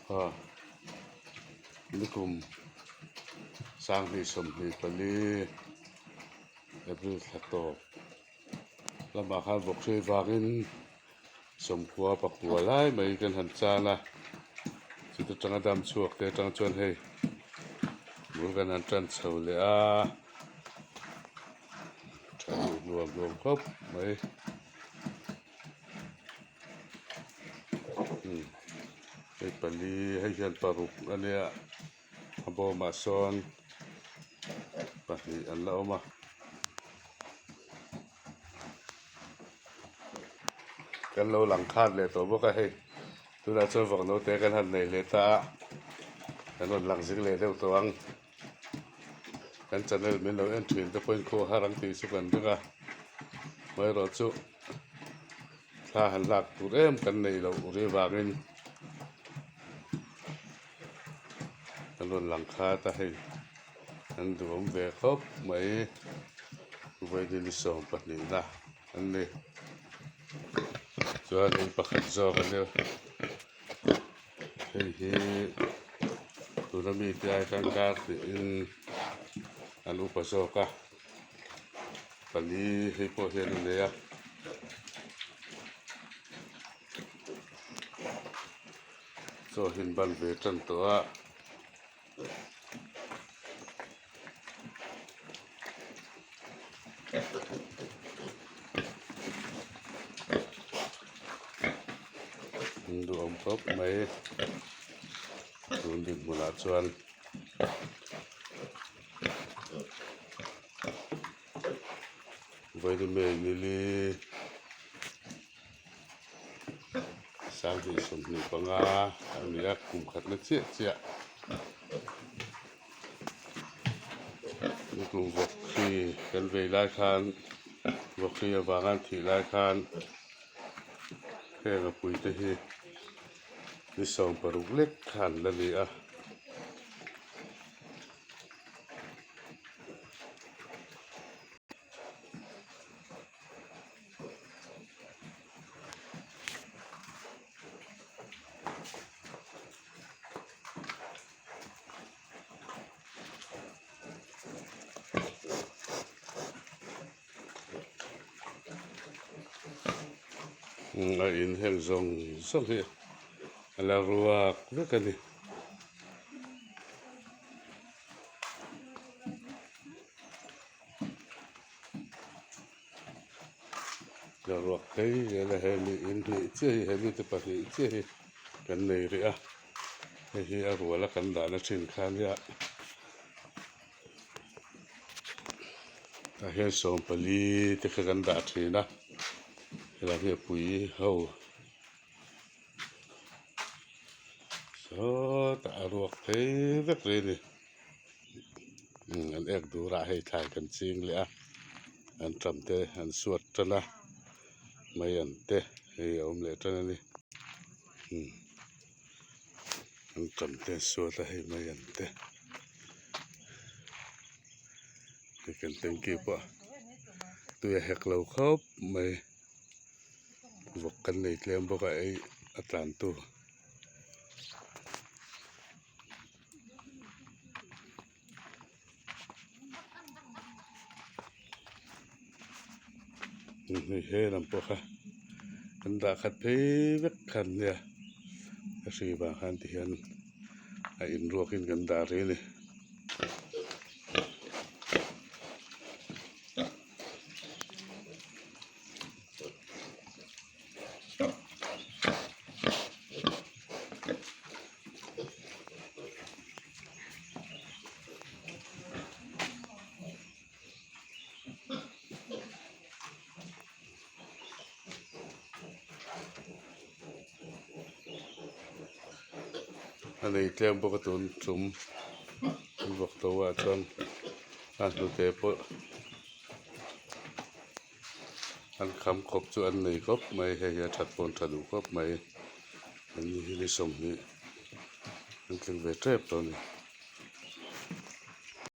Aw nikum 2024 April thla tawp lamah khan vawkhrei vangin sawmkhua pakua lai mai kan han chan a chuta tanga dam chhuak te atang chuan hei bul kan han tan chho leh a tha duh nuam nuam khawp mai. Hei pali hei hian paruk a nia a bawmah sawn pahnih an la awm a kan lo lang khat leh tawh bawk a hei tunah chuan vawk naute kan han nei leh ta a kan rawn lang zing leh deuh tawh ang kan channel min lo en thin te pawhin khaw har ang tih chu kan ring a amaherawhchu thla han lak tur em kan nei loh ri vangin kan rawn lang khat a hei an duhawm ve khawp mai vawiin ni 22 na an ni chuan hei pakhat zawk a nia hei hi tuna mite ai khan kar tiin an upa zawk a. Pali hei pawh hian a nei a chaw hi an ban ve tan tawh a an duhawm khawp mai tun dinhmunah chuan. Vawiin nili 2025 a ni a kum khatna chiah chiah nikum vawk hri kan vei lai khan vawk hri avanga an thih lai khan heng a puite hi ni 16 lek khan la ni a. A in heng zawng zawng hi a la ruak vek a ni. La ruak phei zel a hemi in hnih chiah hi hemi te pahnih chiah hi kan nei rih a hei hi a rual a kan dahna thin kha nia tah hian 14 te kha kan dah thin a helai hi a pui ho. Sawtah a ruak phei vek rih a ni an ek durah hei thlai kan ching leh a an tam te an suat tan a mai an te hei a awm leh tan a ni an tam te an suat a hei mai an te hei kan tanky pawh tui a hek lo khawp mai. Vawk kan nei tlem bawk a ei a tlan tu. Hei he lam pawh kha an dah khat phei vek khan nia a hri vang khan ti hian a inruakin kan dah rih a ni. A nei tlem bawk a tun tum an vawk to ah chuan a hnute pawh. An kham khawp chu an nei khawp mai hei hi a that pawh an tha duh khawp mai an ni hi ni 20 an tling ve tep tawh a ni.